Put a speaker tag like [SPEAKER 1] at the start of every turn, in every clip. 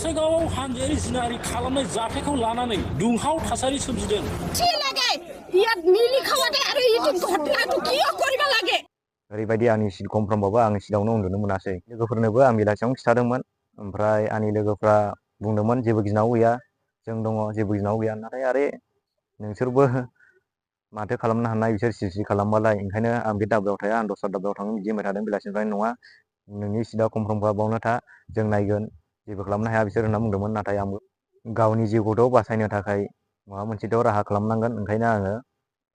[SPEAKER 1] गसाइगावआव हानजायारि जिनाहारि खालामनाय जाथायखौ लानानै दुंहाव थासारि सोमजिदों।
[SPEAKER 2] ओरैबायदि आंनि सिट कमफ्रामबाबो आं सिटआवनो उन्दुनो मोनासै। लोगोफोरनोबो आं बेलासियावनो खिथादोंमोन। ओमफ्राय आंनि लोगोफ्रा बुंदोंमोन जेबो गिनांगौ गैया, जों दङ, जेबो गिनांगौ गैया। नाथाय आरे नोंसोरबो माथो खालामनो हानाय, बिसोर सिरि खालामबालाय। ओंखायनो आं बे दाब्बायाव थाया, आं दस्रा दाब्बायाव थाङो बिदि होनबाय थादों बेलासिनिफ्राय। नङा, नोंनि सिटआ कमफ्रामबा बावनो था, जों नायगोन, जेबो खालामनो हाया बिसोर होनना बुंदोंमोन। नाथाय आंबो गावनि जिउखौथ' बासायनो थाखाय माबा मोनसेथ' राहा खालामनांगोन। ओंखायनो आङो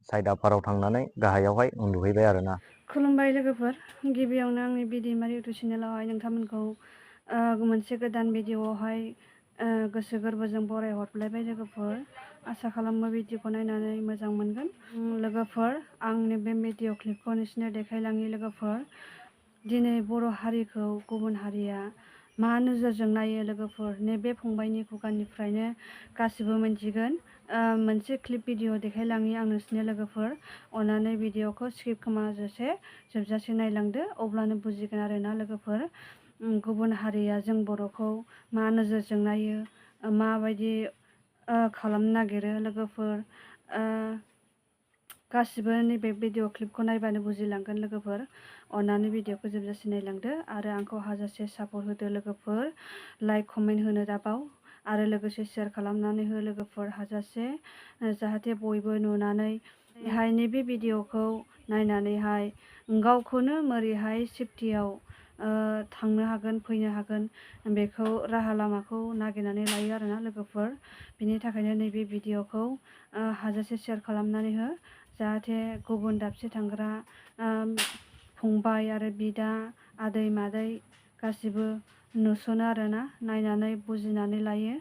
[SPEAKER 2] साइड आफाराव थांनानै गाहायावहाय उन्दुहैबाय आरोना।
[SPEAKER 3] खुलुमबाय लोगोफोर, गिबियावनो आंनि बिदिमारि इउटुब चेनेलावहाय नोंथांमोनखौ मोनसे गोदान भिडिअआवहाय गोसो गोरबोजों बराय हरलायबाय लोगोफोर। आसा खालामो भिडिअखौ नायनानै मोजां मोनगोन। लोगोफोर, आंनि बे भिडिअ क्लिपखौ नोंसिनो देखायलाङि लोगोफोर। दिनै बर' हारिखौ गुबुन हारिया मा नोजोरजों नायो लोगोफोर, नैबे फंबायनि खुगानिफ्रायनो गासिबो मोनथिगोन। मोनसे क्लिप भिडिअ देखायलाङि आं नोंसिनो लोगोफोर। अन्नानै भिडिअखौ स्किप खालामाजासे जोबजासे नायलांदो, अब्लानो बुजिगोन आरोना लोगोफोर। गुबुन हारिया जों बर'खौ मा नोजोरजों नायो, माबायदि खालामनो नागिरो लोगोफोर। गासिबो नैबे भिडिअ क्लिपखौ नायबानो बुजिलांगोन लोगोफोर। अन्नानै भिडिअखौ जोबजासे नायलांदो आरो आंखौ हाजासे सापर्ट होदो लोगोफोर। लाइक कमेन्ट होनो दाबाव आरो लोगोसे शेयार खालामनानै हो लोगोफोर हाजासे, जाहाथे बयबो नुनानै नैबे भिडिअखौ नायनानैहाय गावखौनो मोरैहाय सेफटियाव थांनो हागोन, फैनो हागोन, बेखौ राहा लामाखौ नागिरनानै लायो आरोना लोगोफोर। बिनि थाखायनो नैबे भिडिअखौ हाजासे शेयार खालामनानै हो, जाहाथे गुबुन दाबसे थांग्रा फंबाय आरो बिदा, आदै मादै गासिबो नुसनो आरोना, नायनानै बुजिनानै लायो।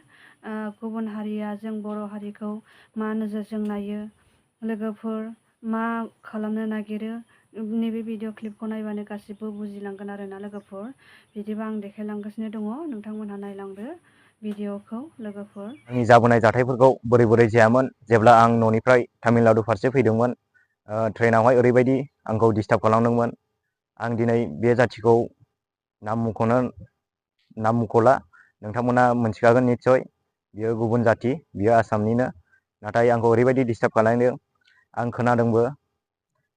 [SPEAKER 3] गुबुन हारिया जों बर' हारिखौ मा नोजोरजों नायो लोगोफोर, मा खालामनो नागिरो, नैबे भिडिअ क्लिपखौ नायबानो गासिबो बुजिलांगोन आरोना लोगोफोर। बिदिबा आं देखायलांगासिनो दङ, नोंथांमोनहा नायलांदो भिडिअखौ लोगोफोर।
[SPEAKER 2] आंनि जाबोनाय जाथायफोरखौ बोरै बोरै जायामोन जेब्ला आं न'निफ्राय तामिलनाडु फारसे फैदोंमोन। ट्रेनावहाय ओरैबायदि आंखौ डिस्टार्ब खालामदोंमोन। आं दिनै बे जाथिखौ नाम मुंख'ला, नोंथांमोना मोनथिखागोन निस्सय। बियो गुबुन जाथि, बियो आसामनिनो। नाथाय आंखौ ओरैबायदि डिस्टार्ब खालामदों, आं खोनादोंबो।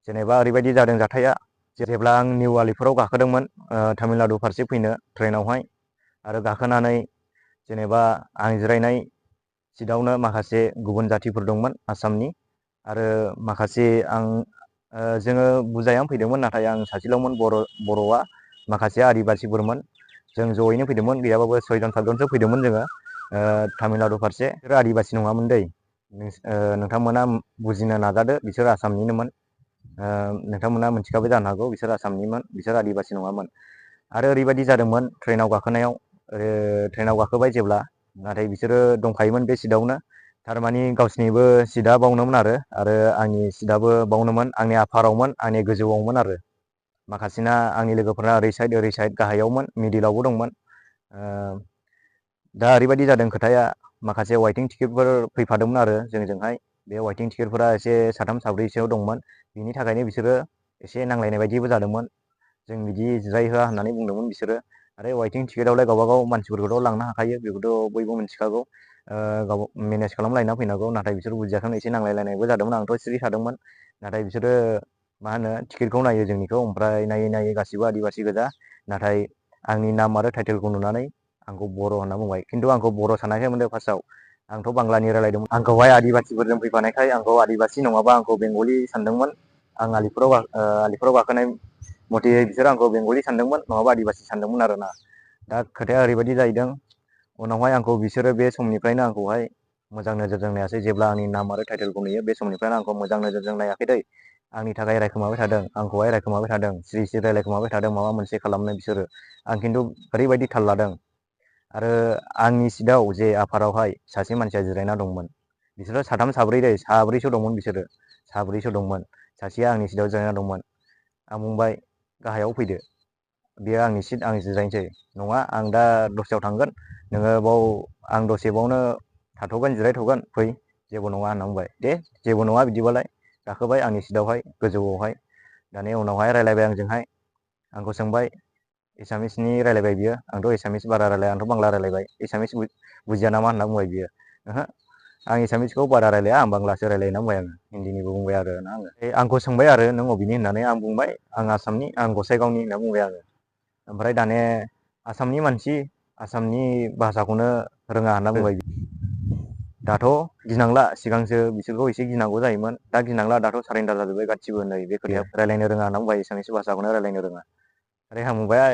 [SPEAKER 2] जेनेबा ओरैबायदि जादों जाथाया, जेब्ला आं निउ आलिपुराव गाखोदोंमोन तामिलनाडु फारसे फैनो ट्रेनावहाय, आरो गाखोनानै जेनेबा आं जिरायनाय सिटआवनो माखासे गुबुन जाथिफोर दंमोन आसामनि, आरो माखासे जोङो बुजायानो फैदोंमोन, नाथाय आं सासेल'मोन बर'आ, माखासे आदिबासिफोरमोन। जों जयैनो फैदोंमोन, गैयाबाबो 6 जन 7 जनसो फैदोंमोन जोङो तामिलनाडु फारसे। बिसोर आदिबासि नङामोन दै, नोंथांमोना बुजिनो नाजादो, बिसोर आसामनिनोमोन। नोंथांमोना मिथिखाबाय जानो हागौ, बिसोर आसामनिमोन, बिसोर आदिबासि नङामोन। आरो ओरैबायदि जादोंमोन ट्रेनाव गाखोनायाव, ट्रेनाव गाखोबाय जेब्ला, नाथाय बिसोरो दंखायोमोन बे सिटआवनो। थारमानि गावसिनिबो सिटआ बावनोमोन आरो आंनि सिटआबो बावनोमोन, आंनि आफारावमोन, आंनि गोजौआवमोन आरो। माखासेना आंनि लोगोफोरा ओरै साइड गाहायावमोन, मिडिलावबो दंमोन। दा ओरैबायदि जादों खोथाया, माखासे वाइटिं टिकेटफोर फैफादोंमोन आरो जोंजोंहाय। बे वाइटिं टिकेटफोरा एसे 3 4 दंमोन। बिनि थाखायनो बिसोरो एसे नांलायनाय बायदिबो जादोंमोन। जों बिदि जिरायहोआ होननानै बुंदोंमोन बिसोरो। आरो वाइटिं टिकेटआवलाय गावबागाव मानसिफोरखौथ' लांनो हाखायो, बेखौथ' बयबो मिथिखागौ। गाव मेनेज खालामलायना फैनांगौ, नाथाय बिसोर बुजियाखैमोन, एसे नांलायलायनायबो जादोंमोन। आंथ' सिरि थादोंमोन, नाथाय बिसोरो टिकेटखौ नायो जोंनिखौ, ओमफ्राय नायै नायै गासिबो आदिबासि गोजा। नाथाय आंनि नाम आरो टाइटेलखौ नुनानै आंखौ बर' होनना बुंबाय, खिन्थु आंखौ बर' सानाखैमोन फार्स्टआव। आंथ' बांलानि रायलायदोंमोन, आंखौहाय आदिबासिफोरजों फैफानायखाय आंखौ आदिबासि नङाबा आंखौ बेंगलि सानदोंमोन। आं आलिपुराव गाखोनाय मथे बिसोर आंखौ बेंगलि सानदोंमोन, नङाबा आदिबासि सानदोंमोन आरोना। दा खोथाया ओरैबायदि जाहैदों, उनावहाय आंखौ बिसोरो बे समनिफ्रायनो आंखौहाय मोजां नोजोरजों नायासै। जेब्ला आंनि नाम आरो टाइटेलखौ नुयो, बे समनिफ्रायनो आंखौ मोजां नोजोरजों नायाखै दै, आंनि थाखाय रायखोमाबाय थादों, आंखौहाय रायखोमाबाय थादों, सिरि सिरि रायलायखोमाबाय थादों, माबा मोनसे खालामनो बिसोरो। आं खिन्थु ओरैबायदि थाल लादों। आरो आंनि सिटआव जे आफारावहाय सासे मानसिया जिरायना दंमोन, बिसोरो 3 4 दै, 4सो दंमोन बिसोरो, 4सो दंमोन। सासेया आंनि सिटआव जिरायना दंमोन। आं बुंबाय गाहायाव फैदो, बेयो आंनि सिट, आं जिरायनोसै। नङा, आं दा दस्रायाव थांगोन, नोङो आं दसे बावनो थाथ'गोन, जिरायथ'गोन, फै, जेबो नङा होनना बुंबाय। दे जेबो नङा बिदिबालाय, गाखोबाय आंनि सिटआवहाय, गोजौआवहाय। दानि उनावहाय रायलायबाय आंजोंहाय, आंखौ सोंबाय एसामिसनि रायलायबाय बियो। आंथ' एसामिस बारा रायलाया, आंथ' बांला रायलायबाय। एसामिस बुजिया नामा होनना बुंबाय बियो। ओहो आं एसामिसखौ बारा रायलाया, आं बांलासो रायलायो होनना बुंबाय आङो। हिन्दीनिबो बुंबाय आरो ना आङो। आंखौ सोंबाय आरो नों अबेनि होननानै आं बुंबाय आं आसामनि, आं गसाइगावनि होनना बुंबाय आङो। ओमफ्राय दाने आसामनि मानसि, आसामनि भाषाखौनो रोङा होनना बुंबाय। दाथ' गिनांला, सिगांसो बिसोरखौ एसे गिनांगौ जायोमोन, दा गिनांला, दाथ' सारेन्डार जाजोब्बाय गासिबो नै बे खोथाया। रायलायनो रोङा होनना बुंबाय, एसामिस भाषाखौनो रायलायनो रोङा। ओमफ्राय आं बुंबाय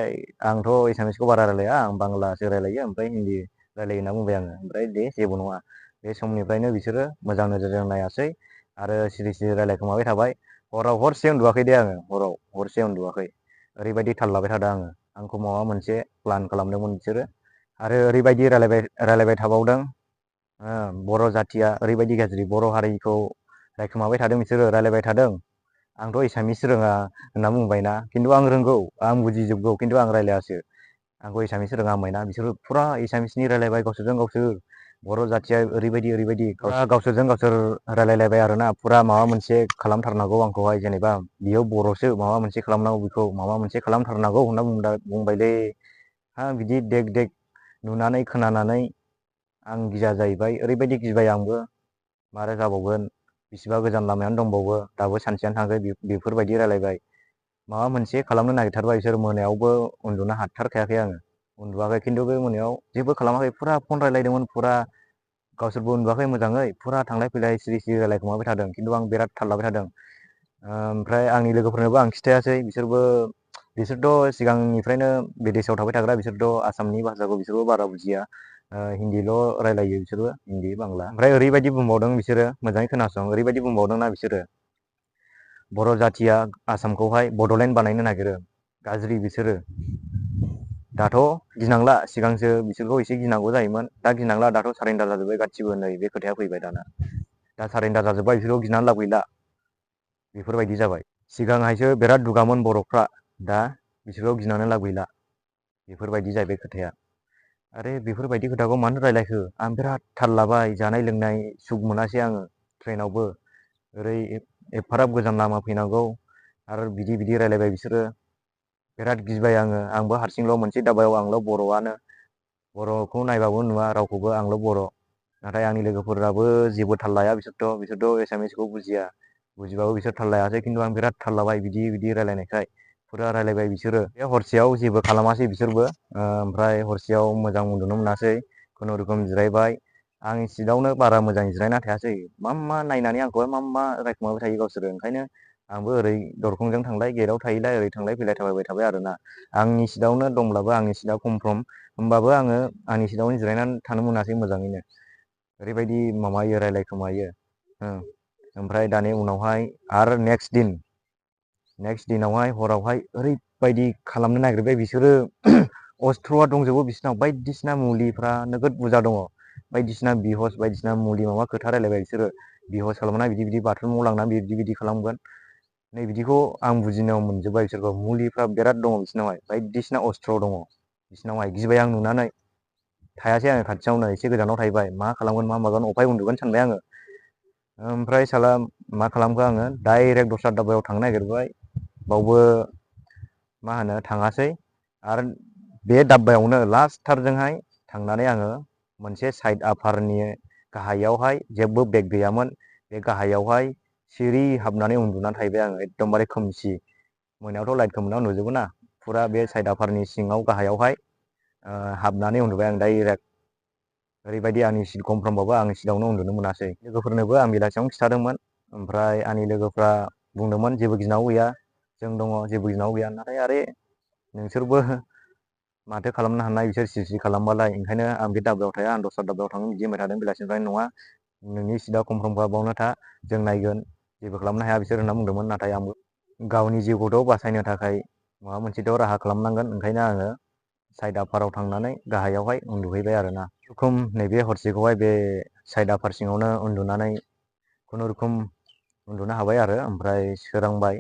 [SPEAKER 2] आंथ' एसामिसखौ बारा रायलाया, आं बांलासो रायलायो ओमफ्राय हिन्दी रायलायो होनना बुंबाय आङो। ओमफ्राय दे जेबो नङा। बे समनिफ्रायनो बिसोरो मोजां नोजोरजों नायासै आरो सिरि सिरि रायलायखोमाबाय थाबाय। हराव हरसे उन्दुवाखै दे आङो, हराव हरसे उन्दुवाखै। ओरैबायदि थाल लाबाय थादों आङो, आंखौ माबा मोनसे प्लान खालामदोंमोन बिसोरो। आरो ओरैबायदि रायलायबाय थाबावदों, बर' जाथिया ओरैबायदि गाज्रि, बर' हारिखौ रायखोमाबाय थादों बिसोरो, रायलायबाय थादों। आंथ' एसामिस रोङा होनना बुंबायना, खिन्थु आं रोंगौ, आं बुजिजोबगौ, खिन्थु आं रायलायासो। आंखौ एसामिस रोङा होनबायना, बिसोरो फुरा एसामिसनि रायलायबाय गावसोरजों गावसोर। बर' जाथिया ओरैबायदि गावसोरजों गावसोर रायलायलायबाय आरोना, फुरा माबा मोनसे खालामथारनांगौ आंखौहाय, जेनेबा बियो बर'सो माबा मोनसे खालामनांगौ, बेखौ माबा मोनसे खालामथारनांगौ होनना बुंबायलै। बिदि देग देग नुनानै खोनानानै आं गिया जाहैबाय, ओरैबायदि गिबाय आंबो, मारै जाबावगोन, बिसिबा गोजान लामायानो दंबावो, दाबो सानसेयानो थाङाखै, बेफोरबायदि रायलायबाय। माबा मोनसे खालामनो नागिरथारबाय बिसोर, मोनायावबो उन्दुनो हाथारखायाखै आङो, उन्दुवाखै, खिन्थु बे मोनायाव जेबो खालामाखै, फुरा फन रायलायदोंमोन, फुरा गावसोरबो उन्दुवाखै मोजाङै, फुरा थांलाय फैलाय सिरि सिरि रायलायखोमाबाय थादों, खिन्थु आं बिराद थाल लाबाय थादों। ओमफ्राय आंनि लोगोफोरनोबो आं खिथायासै, बिसोरथ' सिगांनिफ्रायनो बिदेशआव थाबाय थाग्रा, बिसोरथ' आसामनि भाषाखौ बिसोरबो बारा बुजिया, हिन्दील' रायलायो बिसोरबो, हिन्दी बांला। ओमफ्राय ओरैबायदि बुंबावदों बिसोरो, मोजाङै खोनासं, ओरैबायदि बुंबावदोंना बिसोरो, बर' जाथिया आसामखौहाय बड'लेण्ड बानायनो नागिरो, गाज्रि बिसोरो। दाथ' गिनांला, सिगांसो बिसोरखौ एसे गिनांगौ जायोमोन, दा गिनांला, दाथ' सारेन्डार जाजोब्बाय गासिबो नै बे खोथाया फैबाय दाना। दा सारेन्डार जाजोब्बाय, बिसोरखौ गिनानै लाब गैला, बेफोरबायदि जाबाय। सिगांहायसो बिराद दुगामोन बर'फ्रा, दा बिसोरखौ गिनानै लाब गैला, बेफोरबायदि जाहैबाय खोथाया। आरो बेफोरबायदि खोथाखौ मानो रायलायखो, आं बिराद थाल लाबाय, जानाय लोंनाय सुख मोनासै आङो ट्रेनावबो, ओरै एफाराब गोजान लामा फैनांगौ, आरो बिदि रायलायबाय बिसोरो, बिराद गिबाय आङो। आंबो हारसिंल' मोनसे दाब्बायाव, आंल' बर'आनो, बर'खौ नायबाबो नुवा रावखौबो, आंल' बर'। नाथाय आंनि लोगोफोराबो जेबो थाल लाया, बिसोरथ' एसामिसखौ बुजिया, बुजिबाबो बिसोर थाल लायासै, खिन्थु आं बिराद थाल लाबाय, बिदि रायलायनायखाय फुरा रायलायबाय बिसोरो। बे हरसेयाव जेबो खालामासै बिसोरबो, ओमफ्राय हरसेयाव मोजां उन्दुनो मोनासै, खुनुरुखुम जिरायबाय। आं सिटावनो बारा मोजां जिरायना थायासै, मा नायनानै आंखौहाय मा रायखुमाबाय थायो गावसोरो, ओंखायनो आंबो ओरै दरखंजों थांलाय, गेटआव थाहैलाय, ओरै थांलाय फैलाय थाबायबाय थाबाय आरोना। आंनि सिटावनो दंब्लाबो, आंनि सिटा कमफ्रम, होमबाबो आङो आंनि सिटावनो जिरायनानै थानो मोनासै मोजाङैनो, ओरैबायदि माबायो रायलायखोमायो। ओमफ्राय दानि उनावहाय आरो नेक्स्ट दिनावहाय हरावहाय ओरैबायदि खालामनो नागिरबाय बिसोरो, अस्त्र'आ दंजोबो बिसिनाव, बायदिसिना मुलिफ्रा नोगोद बुरजा दङ, बायदिसिना बिहस, बायदिसिना मुलि माबा खोथा रायलायबाय बिसोरो, बिहस खालामना बिदि बाथरुमाव लांनानै बिदि खालामगोन, नै बिदिखौ आं बुजिनायाव मोनजोब्बाय बिसोरखौ। मुलिफ्रा बिराद दङ बिसिनावहाय, बायदिसिना अस्त्र' दङ बिसिनावहाय। गिबाय आं नुनानै, थायासै आङो खाथियावनो, एसे गोजानाव थाहैबाय, मा खालामगोन मा मागोन, अफाय उन्दुगोन सानबाय आङो। ओमफ्राय साला मा खालामखो आङो, डाइरेक्ट दस्रा दाब्बायाव थांनो नागिरबाय, बावबो थाङासै, आरो बे दाब्बायावनो लास्टथारजोंहाय थांनानै आङो मोनसे साइड आफारनि गाहायावहाय, जेबो बेग गैयामोन, बे गाहायावहाय सिरि हाबनानै उन्दुनानै थाहैबाय आङो, एकदमबारे खोमसि। मोनायावथ' लाइटखौ मोना नुजोबो ना, फुरा बे साइड आफारनि सिङाव गाहायावहाय हाबनानै उन्दुबाय आं डाइरेक्ट। ओरैबायदि आंनि सिट कमफ्रमबाबो आंनि सिटावनो उन्दुनो मोनासै। लोगोफोरनोबो आं बेलासियावनो खिथादोंमोन, ओमफ्राय आंनि लोगोफ्रा बुंदोंमोन जेबो गिनांगौ गैया, जों दङ जेबो गिनांगौ गैया। नाथाय आरे नोंसोरबो माथो खालामनो हानाय, बिसोर सिरि खालामबालाय, ओंखायनो आं बे दाब्बायाव थाया, आं दस्रा दाब्बायाव थाङो बिदि होनबाय थादों बेलासिनिफ्रायनो। नङा, नोंनि सिटआ कमफ्रमबा बावनो था, जों नायगोन, जेबो खालामनो हाया बिसोर होनना बुंदोंमोन। नाथाय आंबो गावनि जिउखौथ' बासायनो थाखाय माबा मोनसेथ' राहा खालामनांगोन, ओंखायनो आङो साइड आफाराव थांनानै गाहायावहाय उन्दुहैबाय आरोना। खुनुरुखुम नैबे हरसेखौहाय बे साइड आफार सिङावनो उन्दुनानै खुनुरुखुम उन्दुनो हाबाय आरो। ओमफ्राय सोरांबाय,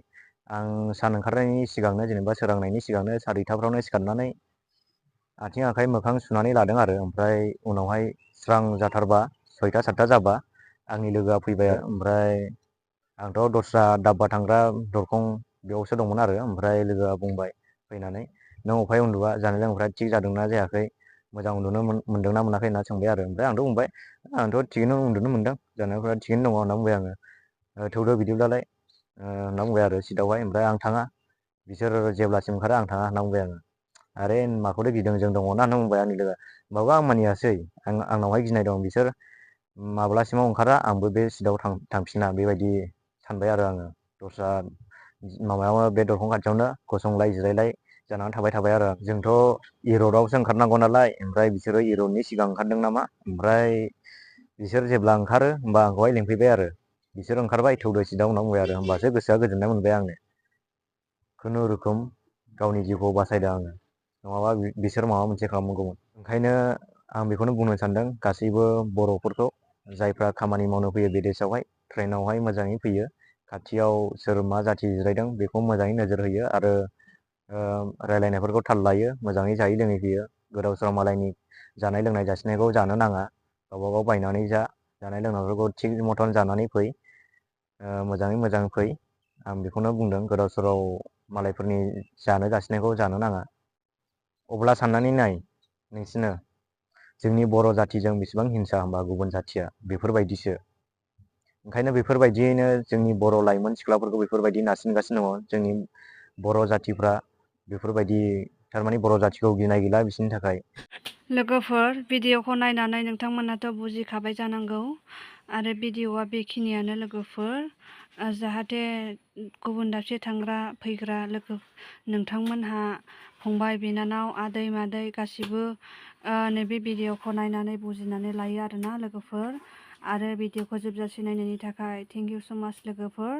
[SPEAKER 2] आं सान ओंखारनायनि सिगांनो, जेनेबा सोरांनायनि सिगांनो 4:30फ्रावनो सिखारनानै आथिं आखाइ मोखां सुनानै लादों आरो। ओमफ्राय उनावहाय स्रां जाथारबा 6:00-7:00 जाबा आंनि लोगोआ फैबाय, ओमफ्राय आंथ' दस्रा दाब्बा थांग्रा दरखं बेयावसो दंमोन आरो। ओमफ्राय लोगोआ बुंबाय फैनानै, नों अफाय उन्दुआ जानाय लोंनायफ्रा थिग जादोंना जायाखै मोजां उन्दुनो मोनदोंना मोनाखै होनना सोंबाय आरो ओमफ्राय आंथ' बुंबाय आंथ' थिगैनो उन्दुनो मोनदों जानायफ्रा थिगैनो दङ होनना बुंबाय आङो थौदो बिदिब्लालाय होनना बुंबाय आरो सिटआवहाय ओमफ्राय आं थाङा बिसोर जेब्लासिम ओंखारा आं थाङा होनना बुंबाय आङो आरे माखौथो गिदों जों दङ ना होनना बुंबाय आंनि लोगोआ होमबाबो आं मानियासै आंनावहाय गिनाय दं बिसोर माब्लासिमाव ओंखारा आंबो बे सिटआव थांफिना बेबायदि सानबाय आरो आङो दस्रा माबायाव बे दरखं खाथियावनो गसंलाय जिरायलाय जानानै थाबाय आरो जोंथ' इरडआवसो ओंखारनांगौ नालाय ओमफ्राय बिसोरो इरडनि सिगां ओंखारदों नामा ओमफ्राय बिसोर जेब्ला ओंखारो होमबा आंखौहाय लिंफैबाय आरो बिसोर ओंखारबाय थौदो सिटआव होनना बुंबाय आरो होमबासो गोसोआ गोजोननाय मोनबाय आंनो खुनुरुखुम गावनि जिउखौ बासायदों आङो नङाबा बिसोर माबा मोनसे खालामगौमोन ओंखायनो आं बेखौनो बुंनो सानदों गासैबो बर'फोरखौ जायफ्रा खामानि मावनो फैयो बिदेशआवहाय ट्रेनावहाय मोजाङै फैयो खाथियाव सोर मा जाथि जिरायदों बेखौ मोजाङै नोजोर होयो आरो रायलायनायफोरखौ थाल लायो मोजाङै जायै लोङै फैयो गोदाव सोराव मालायनि जानाय लोंनाय जासिनायखौ जानो नाङा गावबागाव बायनानै जानाय लोंनायफोरखौ थिग मथन जानानै फै मोजाङै मोजां फै आं बेखौनो बुंदों गोदाव सोराव मालायफोरनि जानो जासिनायखौ जानो नाङा अब्ला साननानै नाय नोंसोरनो जोंनि बर' जाथिजों बेसेबां हिंसा होमबा गुबुन जाथिया बेफोरबायदिसो ओंखायनो बेफोरबायदियैनो जोंनि बर' लाइमोन सिख्लाफोरखौ बेफोरबायदि नारसिनगासिनो दङ जोंनि बर' जाथिफ्रा बेफोरबायदि थारमाने बर' जाथिखौ गिनाय गैला बिसोरनि थाखाय
[SPEAKER 3] लोगोफोर भिडिअखौ नायनानै नोंथांमोनाथ' बुजिखाबाय जानांगौ आरो भिडिअआ बेखिनियानो लोगोफोर जाहाथे गुबुन दाबसे थांग्रा फैग्रा लोगो नोंथांमोनहा फंबाय बिनानाव आदै मादै गासिबो नैबे भिडिअखौ नायनानै बुजिनानै लायो आरोना लोगोफोर आरो भिडिअखौ जोबजासे नायनायनि थाखाय थेंक इउ स' माच लोगोफोर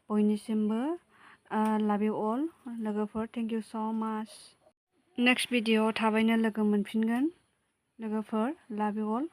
[SPEAKER 3] बयनिसिमबो लाभ इउ अल लोगोफोर थेंक इउ स' माच नेक्स्ट भिडिअआव थाबैनो लोगो मोनफिनगोन लोगोफोर लाभ इउ अल